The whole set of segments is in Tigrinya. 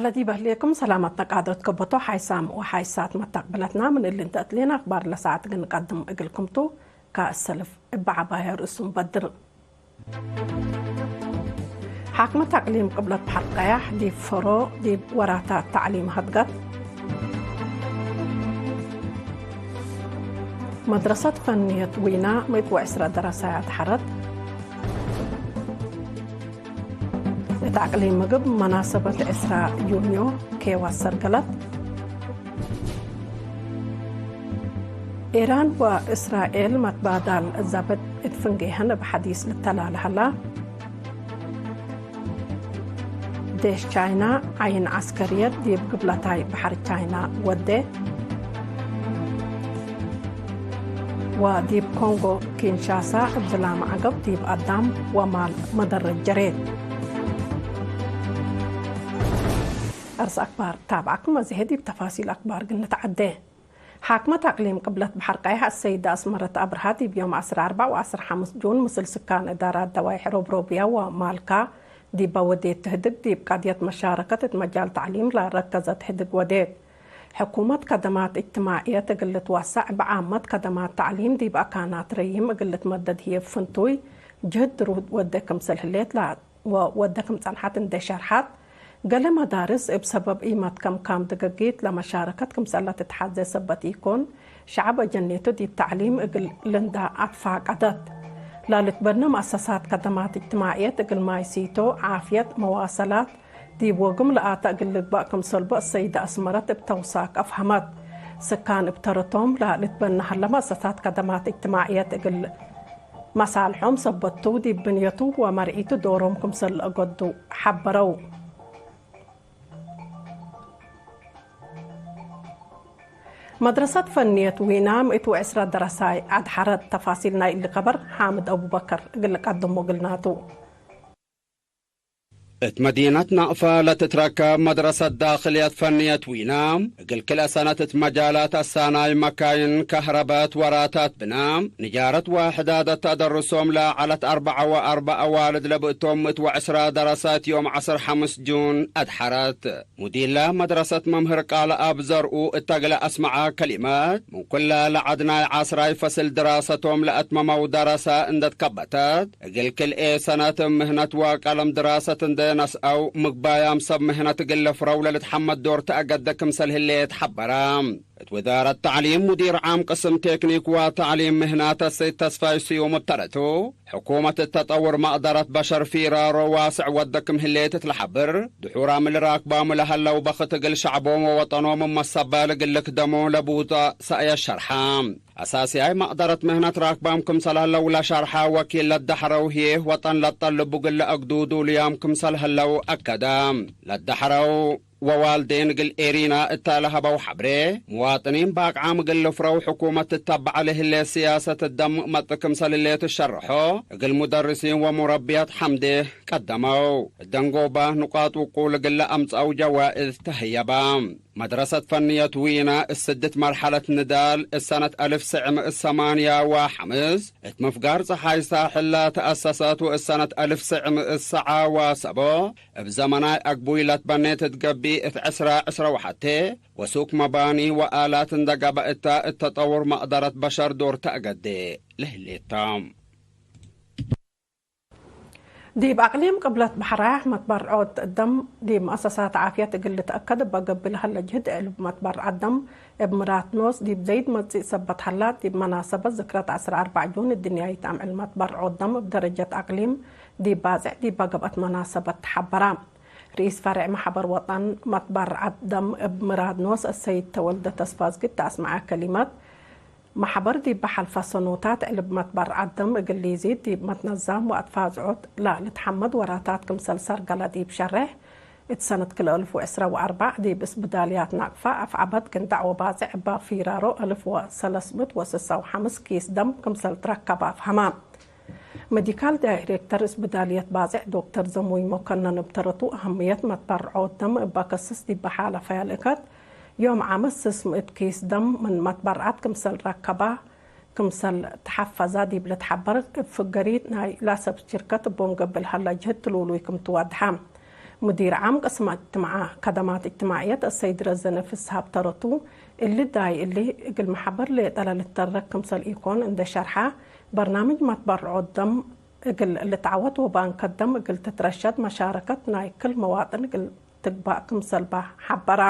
ለዲ በህልየኩም ሰላማት ተቃደርት ከቦቶ ሓይሳም ወሓይሳት መታቅብለትና ምን እልን ተእትሌና ኣኽባር ለሰዓት ግን ቀድም እግልኩምቱ ካእሰልፍ እበዓባያ ርእሱም በድር። ሓክመት ኣቅሊም ቅብለት ባሕር ቀያሕ ዲብ ፈሮ ዲብ ወራታት ታዕሊም ሃድጋት። መድረሰት ፈንየት ዊና ምእት ወዕስራ ደረሳይ ኣድሓረት። እት ኣቅሊም ምግብ መናሰበት ዕስራ ዩንዮ ኬዋ ሰርገለት። ኢራን ወእስራኤል መትባዳል ዛብጥ እት ፍንጌሀን እብ ሐዲስ ልተላለ ሀላ። ዴሽ ቻይና ዓይን ዐስከርየት ዲብ ግብለታይ በሐር ቻይና ወዴ። ወዲብ ኮንጎ ኪንሻሳ እብ ዝላም ዐገብ ዲብ አዳም ወማል መደረት ጀሬት። አርስ አክባር ታብዓኩም አዝሔ ዲብ ተፋሲል አክባር ግን ንትዓዴ። ሓክመት አቅሊም ቅብለት በሐር ቀይሕ አሰይድ አስመረት አብርሃ ዲብ ዮም ዐስራ አርባዕ ወዐስራ ሐምስ ጁን ምስል ስካን እዳራት ደዋይሕ ሮብሮብያ ወማልካ ዲበ ወዴት ትህድግ ዲብ ቀድየት መሻረከት እት መጃል ተዕሊም ለረከዘት ህድግ ወዴት። ሕኩመት ከደማት እጅትማዕየት እግል ልትወሰዕ፣ ብዓመት ከደማት ተዕሊም ዲብ አካናት ረይም እግል ልትመደድ ህዬ ፍንቱይ ጅህድ ድሩድ ወደ ክምሰል ህሌት ላ-፣ ወ-፣ ወደ ክም ጸንሐት እንዴ ሸርሐት፣ ገሌ መዳርስ እብ ሰበብ ኢመትከምካም ድግጊት ለመሻረከት ክምሰል ለትትሐዜ ሰበት ኢኮን፣ ሸዐብ አጀኔቱ ዲብ ተዕሊም እግል ልንዳ አትፋቀደት። ለልትበነ መአሰሳት ከደማት እጅትማዕየት እግል ማይ ሲቶ፣ ዓፍየት፣ መዋሰላት፣ ዲብ ወግም ለአተ እግል ልግባእ ክምሰልቦ አሰይደ አስመረት እብ ተውሳክ አፍሀመት። ስካን እብ ተረቶም ለልትበነ ሀለ መአሰሳት ከደማት እጅትማዕየት እግል መሳልሖም ሰበቱ ዲብ ብንየቱ ወመርዒቱ ዶሮም ክምሰል ለአገዱ ሐበረው። መድረሰት ፈንየት ዊና ምእት ወዕስራ ደረሳይ አድሐረት። ተፋሲል ናይ እሊ ከበር ሓምድ አቡበከር እግል ቀድሞ እግልናቱ። እት መዲነት ናቅፋ ለትትረከብ መድረሰት ዳክልየት ፈንየት ዊና፣ እግል ክልኤ ሰነት እት መጃላት አሳናይ መካይን፣ ከህረበት፣ ወራታት ብና፣ ንጃረት ወሕዳደት ተአደርሶም ለዐለት አርበዓ ወአርበዕ አዋልድ ለብእቶም ምእት ወዕስራ ደረሰት ዮም ዐስር ሐምስ ጁን አድሐረት። ሙዲለ መድረሰት መምህር ቃልኣብ ዘርኡ እተ እግለ አስመዐ ከሊመት፣ ምን ኩለ ለዐድ ናይ ዐስራይ ፈስል ድራሰቶም ለአትመመው ደረሰ እንደ ትከበተት፣ እግል ክልኤ ሰነት ምህነት ወቀለም ድራሰት እንደ ነስአው፣ ምግባያም ሰብ ምህነት እግል ልፍረው ለልትሐመድ ዶር ተአገደ ክምሰል ህሌት ሐበረ። እት ወዛረት ተዕሊም ሙዲር ዓም ቅስም ቴክኒክ ወተዕሊም ምህናት አሰይድ ተስፋይ ስዩም እብ ተረቱ፣ ሕኩመት እት ተጠውር መቅደረት በሸር ፊራሮ ዋስዕ ወደ ክም ህሌት እት ለሐብር፣ ድሑር አምል ራክባም ለሀለው በክት እግል ሸዕቦም ወወጠኖም እብ መሰበል እግል ልክደሞ ለቡጠ ሰእየ ሸርሐ። አሳስያይ መቅደረት ምህነት ራክባም ክምሰል ሀለው ለሸርሐ ወኪል ለደሐረው ህዬ ወጠን ለጠልቡ እግል ለአግዱ ዱሉያም ክምሰል ሀለው አከደ። ለደሐረው ወዋልዴን እግል ኤሪና እተ ለሀበው ሐብሬ፣ ሙዋጥኒን በአቅዓም እግል ልፍረው ሕኩመት ትተበዐ ለህሌት ስያሰት ደም መጥ ክምሰል ህሌት ሸርሖ፣ እግል ሙደርሲን ወሙረብያት ሐምዴ ቀደመው። እደንጎባ ንቋጥ ውቁል እግል ለአምጸአው ጀዋእዝ ተህየባ። መድረሰት ፈንየት ዊና እት ስድት መርሐለት ንዳል እት ሰነት አልፍ ሰዕ ምእት ሰማንያ ወሐምስ እት ምፍጋር ጸሓይ ሳሕል ለተአሰሰት ወእት ሰነት አልፍ ሰዕ ምእት ሰዓ ወሰቦ እብ ዘመናይ አግቡይ ለትበኔት እት ገብእ እት ዕስራ ዕስራ ወሐቴ ወሱክ መባኒ ወአላት እንደ ገበእታ እት ተጠውር መቅደረት በሸር ዶር ተአገዴ ለህሌታ። ዲብ አቅሊም ቅብለት በሐራያሕ መትበርዖት ደም ዲብ መአሰሳት ዓፍየት እግል ልትአከድ እበ ገብእ ለሀለ ጅህድ ዕልብ መትበርዐት ደም እብ ምራትኖስ ዲብ ዘይድ መጽእ ሰበት ሀላ፣ ዲብ መናሰበት ዝክረት ዐስራ አርባዕ ጁን እድንያይት አምዕል መትበርዖት ደም እብ ደረጀት አቅሊም ዲብ ባጽዕ ዲበ ገብአት መናሰበት ተሐበራ። ርኢስ ፈርዕ መሐበር ወጠን መትበርዐት ደም እብ ምራትኖስ አሰይድ ተወልደ ተስፋዝጊ እተ አስመዐ ከሊመት፣ መሕበር ዲብ ሐልፈ ሰኖታት ዕልብ መትበርዐት ደም እግል ሊዚድ ዲብ መትነዛም ወአትፋዝዖት ለልትሐመድ ወራታት ክምሰል ሰርገለ ዲብ ሸሬሕ፣ እት ሰነት ክልኤ አልፍ ወዕስራ ወአርባዕ ዲብ እስብዳልያት ናቅፋ አፍዐበት ግንዳዕ ወባጽዕ እባ ፊራሮ አልፍ ወሰለስ ምእት ወስሳ ወሐምስ ኪስ ደም ክምሰል ትረከበ አፍሀመ። መዲካል ዳይሬክተር እስብዳልየት ባጽዕ ዶክተር ዘሙይ መኮነን እብ ተረቱ፣ አህምየት መትበርዖት ደም እባ ከስስ ዲብ ሐለፈ ያልእከት ዮም ዓመት ስስ ምእት ኪስ ደም ምን መትበርዓት ክምሰል ረከባ፣ ክምሰል ተሐፈዛ ዲብ ልትሐበር፣ እብ ፍገሪት ናይ ላሰብ ሽርከት እቦም ገብእ ለሀለ ጅህድ ትሉሉይ ክም ትወድሐ። مدير عام قسم اجتماع خدمات اجتماعية السيد رزنة ፍስሃ ብተረቱ፣ እሊ ዳይ እሊ እግል መሓበር ሌጠ ለልተረክ ክምሰል ኢኮን እንደ ሸርሓ፣ በርናምጅ መትበርዖ ደም እግል ልትዓወት ወባንከ ደም እግል ትትረሸድ መሻረከት ናይ ክል መዋጥን እግል ትግባእ ክምሰልባ ሓበራ።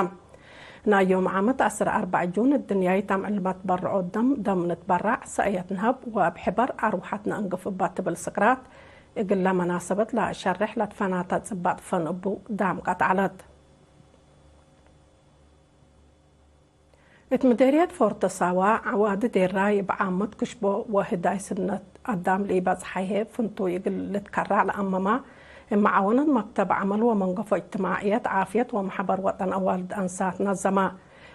ናይ ዮም ዓመት ዓሰርተ ኣርባዕ ጁን እድንያይት ኣምዕል መትበርዖ ደም ደም ንትበራዕ ሰእየት ንሀብ ወእብ ሕበር ኣርውሓት ነእንግፍ እባ ትብል ስቅራት እግለ መናሰበት ለሸርሕ ለትፈናተ ጽባጥ ፈን እቡ ዳምቀት ዐለት። እት ምዴርየት ፎርቶ ሳዋ ዐዋዲ ዴራይ እብ ዓመት ክሽቦ ወህዳይ ስነት አዳም ለኢበጽሐ ህዬ ፍንቱይ እግል ልትከራዕ ለአመማ፣ እብ መዓወነት መክተብ ዐመል ወመንገፎ እጅትማዕየት ዓፍየት ወመሕበር ወጠን አዋልድ አንሳት ነዘማ።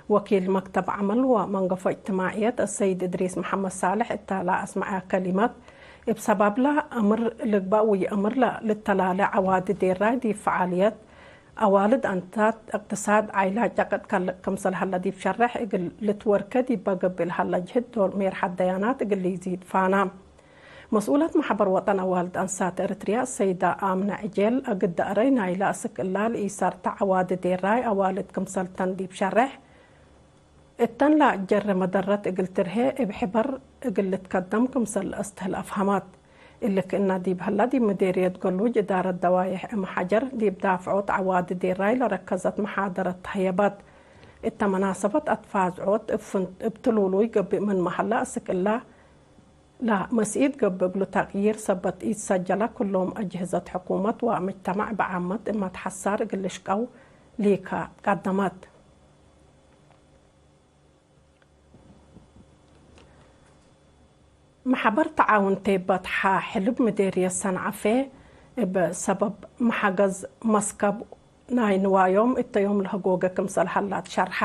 ወኪል መክተብ ዐመል ወመንገፎ እጅትማዕየት አሰይድ እድሪስ መሐመድ ሳልሕ እተ ለአስመዐ ከሊመት፣ እብ ሰባብላ እምር ልግባእ ወይእምር ለልተላለ ዐዋዲ ዴራይ ዲብ ፈዓልየት አዋልድ አንሳት እቅትሳድ ዓይላ ጨቅጥ ከልቅ ክምሰል ሀለ ዲብ ሸርሕ እግል ልትወርከ ዲበ ገብእ ለሀለ ጅህድ ዶል ሜርሐት ደያናት እግል ልይዚድ ፋና። መስኡለት መሕበር ወጠን አዋልድ አንሳት ኤረትርያ ሰይዳ አምነ ዕጄል፣ እግል ደአረይ ናይላ እስክ እላ ለኢሰርተ ዐዋዲ ዴራይ አዋልድ ክምሰልተን ዲብ ሸርሕ፣ እተን ለአጀረ መደረት እግል ትርሄ እብ ሕበር እግል ልትከደም ክምሰል ለአስትህል አፍሀመት። እሊ ክእነ ዲብ ሀላ ዲብ ምዴርየት ገሉጅ እዳረት ደዋይሕ እም ሐጀር ዲብ ዳፍዖት ዐዋዲ ዴራይ ለረከዘት መሓደረት ተህየበት። እተ መናሰበት አትፋዝዖት እብ ፍንት እብ ትሉሉይ ገብእ ምንመ ሀላ እስክ እላ ለመስኢድ ገብእ እግሉ ተቅይር ሰበት ኢትሰጀለ ክሎም አጅህዘት ሕኩመት ወምጅተማዕ ብዓመት እመ ተሐሳር እግል ልሽቀው ሊከ ቀደመት። መሕበር ተዓውን ቴበት ሐ ሕልብ ምዴርየት ሰንዓፌ እብ ሰበብ መሓገዝ መስከብ ናይ ንዋዮም እተ ዮም ለህጎገ ክምሰል ሀላት ሸርሐ።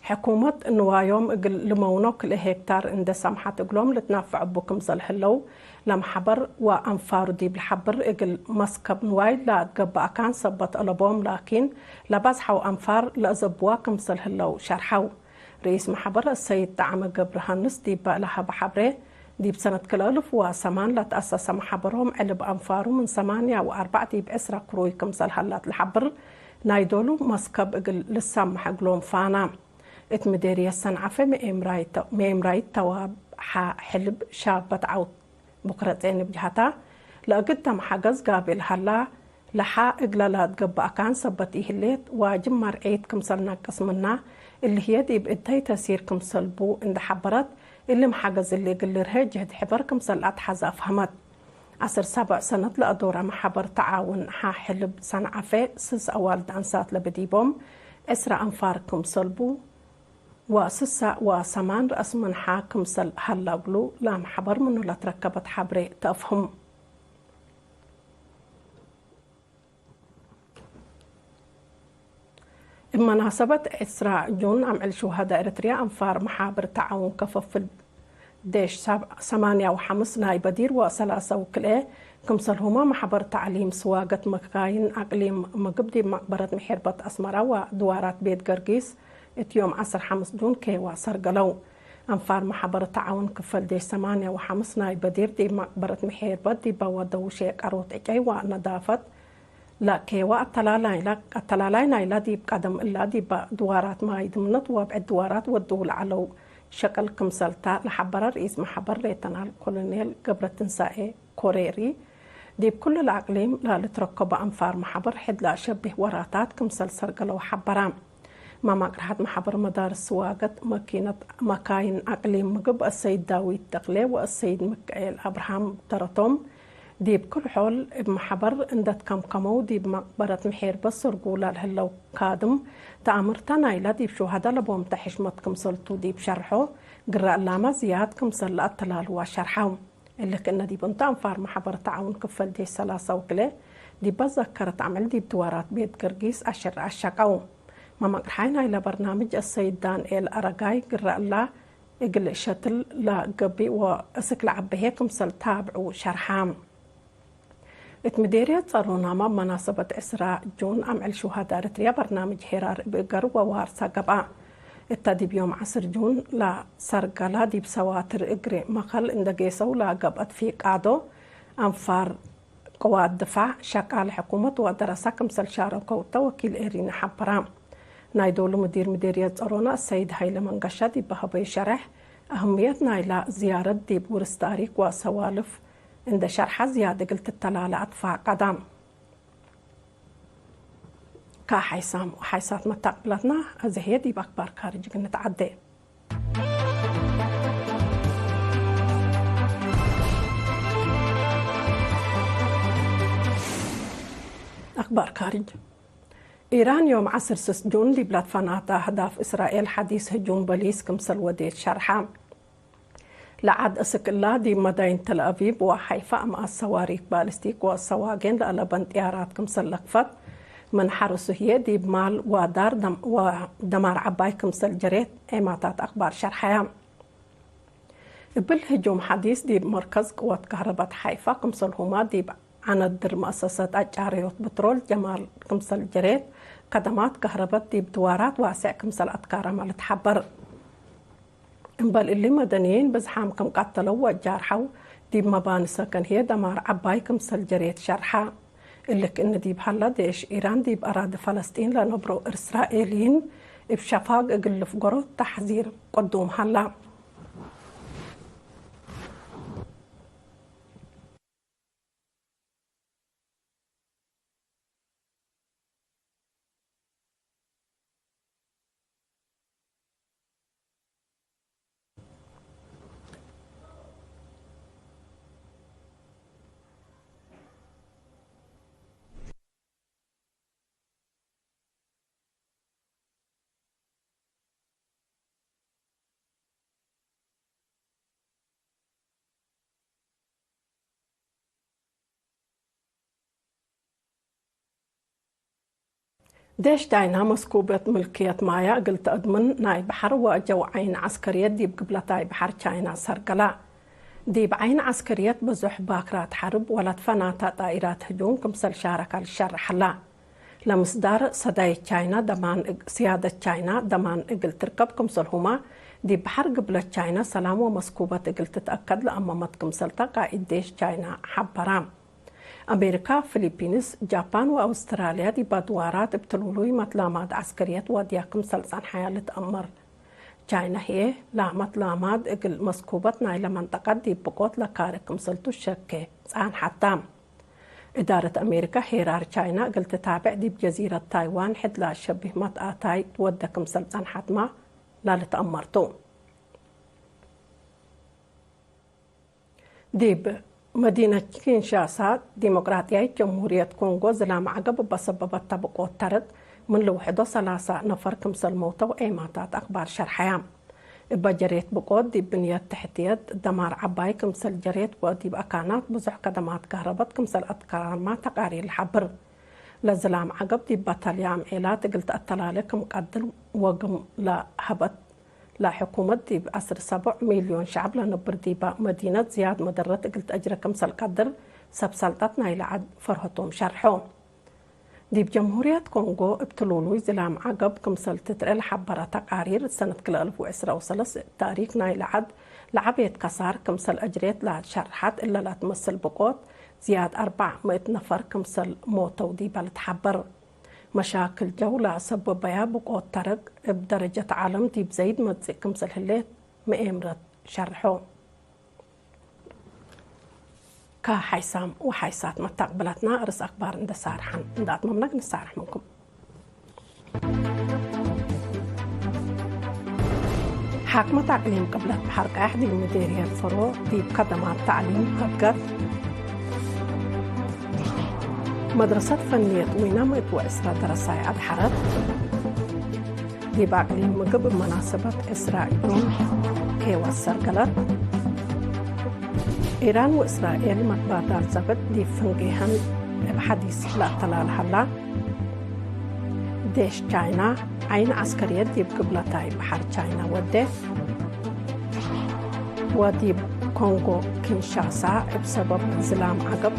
ሕኩመት ንዋዮም እግል ልመውኖ ክልኤ ሄክታር እንደ ሰምሐት እግሎም ልትናፈዕ እቡ ክምሰል ህለው ለመሕበር ወአንፋሩ ዲብ ለሐብር እግል መስከብ ንዋይ ለገብአካን ሰበት አለቦም ላኪን ለባዝሐው አንፋር ለአዘብዋ ክምሰል ህለው ሸርሐው። ርኢስ መሕበር አሰይድ ጣዕመ ገብረሃንስ ዲበ ለሀበ ሐብሬ፣ ዲብ ሰነት ክልኤ እልፍ ወሰማን ለተአሰሰ መሕበሮም ዕልብ አንፋሩ ምን ሰማንያ ወአርባዕ ዲብ ዕስራ ክሩይ ክምሰል ሀላት ለሐብር ናይ ዶሉ መስከብ እግል ልሳምሕ እግሎም ፋና። እት ምዴርየት ሰንዓፈ መኤምራይት ተዋብ ሐ ሕልብ ሻበት ዐውት ቡክረጼን እብ ጀሀታ፣ ለእግድ ተም ሐገዝ ጋብእ ለሀላ ለሐ እግለ ለትገብአካን ሰበት ኢህሌት፣ ዋጅብ መርዔት ክምሰል ነቅስ ምና፣ እሊ ህዬ ዲብ እደይ ተሲር ክምሰል ቡ እንደ ሐበረት፣ እሊ መሐገዝ እሊ እግል ልርሄ ጅህድ ሕበር ክምሰል አትሐዝ አፍሀመት። ዐስር ሰብዕ ሰነት ለአዶረ መሐበር ተዓውን ሐ ሕልብ ሰንዓፌ ስስ አዋልድ አንሳት ለብዲቦም ዕስራ አንፋር ክምሰል ቡ፣ ወስሳ ወሰማን ረአስ ምንሓ ክምሰል ሀላ እግሉ ለመሕበር ምኑ ለትረከበት ሐብሬ ተአፍህም። እብ መናሰበት ዕስራ ጁን አምዕል ሽውሀዳ ኤረትርያ አንፋር መሓብር ተዓውን ከፈፍል ዴሽ ሰማንያ ወሐምስ ናይ በዲር ወሰላሳ ወክልኤ ክምሰልሁመ መሕበር ተዕሊም ስዋገት መካይን አቅሊም ምግብ ዲብ መቅበረት ምሒርበት አስመራ ወድዋራት ቤት ገርጊስ እት ዮም ዐስር ሐምስ ጁን ኬዋ ሰርገለው። አንፋር መሕበር ተዓውን ክፈል ዴሽ ሰማንያ ወሐምስ ናይ በዲር ዲብ መቅበረት ምሒርበት ዲበ ወደው ሼቀሮት ዕጨይ ወነዳፈት ለኬዋ አተላላይ ናይላ ዲብ ቀደም እላ ዲብ ድዋራት ማይ ድምነት ወብዕድ ድዋራት ወድው ለዐለው ሸቅል ክምሰልታ ለሐበረ ርኢስ መሕበር ሌተናል ኮሎኔል ገብረትንሳኤ ኮሬሪ፣ ዲብ ኩሉ ለአቅሊም ለልትረከቦ አንፋር መሕበር ሕድ ለአሸብህ ወራታት ክምሰል ሰርገለው ሐበራ። መማቅርሐት መሕበር መዳርስ ስዋገት መኪነት መካይን አቅሊም ምግብ አሰይድ ዳዊት ተክሌ ወአሰይድ ምክኤል አብርሃም ተረቶም፣ ዲብ ክል ሖል እብ መሕበር እንደትከምከመው፣ ዲብ መቅበረት ምሒርበት ሰርጉ ለልህለው ካድም ተአምርተ ናይላ ዲብ ሹሃደ ለቦምተ ሕሽመት ክምሰልቱ ዲብ ሸርሖ፣ ግረ እላመ ዝያድ ክምሰል ለአተላልዋ ሸርሐው። እሊ ክእነ ዲብ እንተ አንፋር መሕበር ተዓውን ክፈል ዴሽ ሰላሳ ወክልኤ ዲበ ዘከረት አምዕል ዲብ ድዋራት ቤት ገርጊስ አሽር አሸቀው። መመቅርሓይ ናይለ በርናምጅ አሰይድ ዳንኤል አረጋይ ግረ እላ እግል ሸትል ለገብእ ወእስክ ለዐበሄ ክምሰል ታብዑ ሸርሓ። እት ምዴርየት ጸሮናማ መናሰበት ዕስራ ጁን አምዕል ሹሃዳ ኤረትርያ በርናምጅ ሄራር እብ እገር ወዋርሳ ገብአ። እተ ዲብ ዮም ዐስር ጁን ለሰርገላ ዲብ ሰዋትር እግሪ መኸል እንደ ጌሰው ለገብአት ፊቃዶ አንፋር قوات دفاع شقال حكومة ودرسة كمسل شاركو توكيل إيرين حبرا. نايدولو مدير مديرية ጸሮና السيد هايلة منقشة ዲብ በሀበዩ ሸረሕ أهمية ናይላ ዝያረት ዲብ ውርስ ታሪክ ወሰዋልፍ እንደ ሸርሓ ዝያድ እግል ትተላለ ኣጥፋ ቀዳም። ካሓይሳም ወሓይሳት መታቅብላትና ኣዘህየ ዲብ ኣክባር ካርጅ ግንት ዓደ። ኣክባር ካርጅ። ኢራን ዮም ዓስር ስስ ጁን ዲብላት ፈናታ ኣህዳፍ እስራኤል ሓዲስ ህጁም በሊስ ክምሰል ወዴት ሸርሓ። ለዓድ እስክላ ዲብ መዳይን ተልኣቪብ ወሓይፋ ኣምኣት ሰዋሪክ ባሊስቲክ ወሰዋጌን ለኣለበን ጥያራት ክምሰል ለክፈት። ምን ሓርሱ ህየ ዲብ ማል ወዳር ደም-፣ ወደማር ዓባይ ክምሰል ጀሬት ኤማታት ኣክባር ሸርሓያ። እብል ህጁም ሓዲስ ዲብ መርከዝ ቅወት ካህረበት ሓይፋ ክምሰልሁማ ዲብ ዓነድር መእሰሰት ኣጫርዮት ብትሮል ጀማል ክምሰል ጀሬት ከደማት ካህረበት ዲብ ድዋራት ዋስዕ ክምሰል ኣትካረማ ልትሓበር። እምበል እሊ መደንይን ብዝሓም ከም ቀተለው ወጃርሓው ዲብ መባኒ ሰከን ህየ ደማር ዓባይ ክምሰል ጀሬት ሸርሓ። እልክ እኒ ዲብ ሃላ ደሽ ኢራን ዲብ ኣራዲ ፈለስጢን ለነብሮ እስራኤልይን እብ ሸፋግ እግል ልፍገሮ ተሕዚር ቅዱም ሃላ። ደሽ ቻይና መስኩበት ምልክየት ማያ እግል ተእድምን ናይ በሐር ወጀው ዓይን ዐስከርየት ዲብ ግብለታይ በሐር ቻይና ሰርገላ። ዲብ ዓይን ዐስከርየት ብዙሕ ባክራት ሐርብ ወለት ፈናታ ጣኢራት ህጁም ክምሰል ሻረካ ልሸርሐላ። ለምስዳር ሰዳይት ቻይና ደማን እግ-፣ ስያደት ቻይና ደማን እግል ትርከብ ክምሰልሁማ፣ ዲብ በሐር ግብለት ቻይና ሰላም ወመስኩበት እግል ትትአከድ ለአመመት ክምሰልታ ቃኢድ ዴሽ ቻይና ሐበራ። ኣሜሪካ፣ ፊሊፒንስ፣ ጃፓን ወአውስትራልያ ዲብ አድዋራት እብ ትሉሉይ መትላማት ዐስከርየት ወድያ ክምሰል ጸንሐያ ልትአመር። ቻይና ህዬ ላመት ላማድ እግል መስኩበት ናይለ መንጠቀት ዲብ ብቆት ለካርግ ክምሰልቱ ሸኬ ጸንሐታ። እዳረት አሜሪካ ሄራር ቻይና እግል ትታብዕ ዲብ ጀዚረት ታይዋን ሕድላ ሸቢህ መትአታይ ትወደ ክምሰል ጸንሐትማ ላልትአመርቱ። ዲብ መዲነት ኪንሻሳ ዲሞቅራጥያይት ጀምሁርየት ኮንጎ ዝላም ዐገብ እበ ሰበበት ተብቆት ተርቅ ምን ልውሕዶ ሰላሳ ነፈር ክምሰል መውተው ኤማታት አክባር ሸርሐያ። እበ ጀሬት ብቆት ዲብ ብንየት ትሕትየት ደማር ዐባይ ክምሰል ጀሬት ወዲብ አካናት ብዙሕ ከደማት ከህረበት ክምሰል አትካራማ ተቃሪር ልሓብር። ለዝላም ዐገብ ዲብ በተልያ አምዔላት እግል ተአተላሌ ክም ቀድር ወግም ለሀበት ለሕኩመት ዲብ ዐስር ሰቡዕ ሚልዮን ሸዕብ ለነብር ዲባ መዲነት ዝያድ መደረት እግል ተአጅረ ክምሰል ቀድር ሰብ ሰልጠት ናይ ለዐድ ፈርሀቶም ሸርሖ። ዲብ ጀምሁርየት ኮንጎ እብ ትሉሉይ ዝላም ዐገብ ክምሰል ትትርኤ ለሐበረ ተቃሪር ሰነት ክልኤ አልፍ ወዕስራ ወሰለስ እብ ታሪክ ናይ ለዐድ ለዐቤት ከሳር ክምሰል አጅሬት ለሸርሐት እለ ለትመስል ብቆት ዝያድ አርባዕ ምእት ነፈር ክምሰል ሞተው ዲባ ልትሐበር። መሻክል ጀው ለአሰበበያ ብቆት ተረግ እብ ደረጀት ዓለም ዲብ ዘይድ መጽእ ክምሰል ህሌት መኤምረት ሸርሖ። ከሓይሳም ወሓይሳት መታቅብላትና ርእስ ኣክባር እንደ ሳርሐን እንደ ኣትመምና ክንሳርሕ ምንኩም። ሓክመት ኣቅሊም ቅብለት ባሕር ቃሕ ዲብ ምዴርየት ፈሮ ዲብ ከደማት ተዕሊም ሀብገት። መድረሰት ፈንየት ዊና ምእት ወዕስራ ደረሳይ ኣድሐረት። ዲብ ኣቅሊም ምግብ መናሰበት ዕስራ ዩም ኬወሰር ገለት። ኢራን ወእስራኤል መትባዳል ዘብጥ ዲብ ፍንጌሀን እብ ሐዲስ ለአተላልሀላ። ዴሽ ቻይና ዓይን ዐስከርየት ዲብ ግብለታይ በሐር ቻይና ወዴ። ወዲብ ኮንጎ ኪንሻሳ እብ ሰበብ ዝላም ዐገብ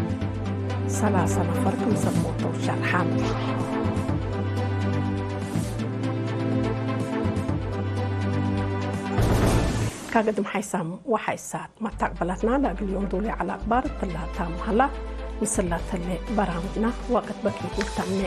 ሰላሰ ነፈር ክምሰል ሞተው ሸርሐ። ካገድም ሓይሳም ወሓይሳት መታቅበላትና ለእግል ዮም ዱሊ ዐለ ኣክባር ትላታ መሃላ። ምስላተለ በራምና ወቅት በቂት ይታምነ።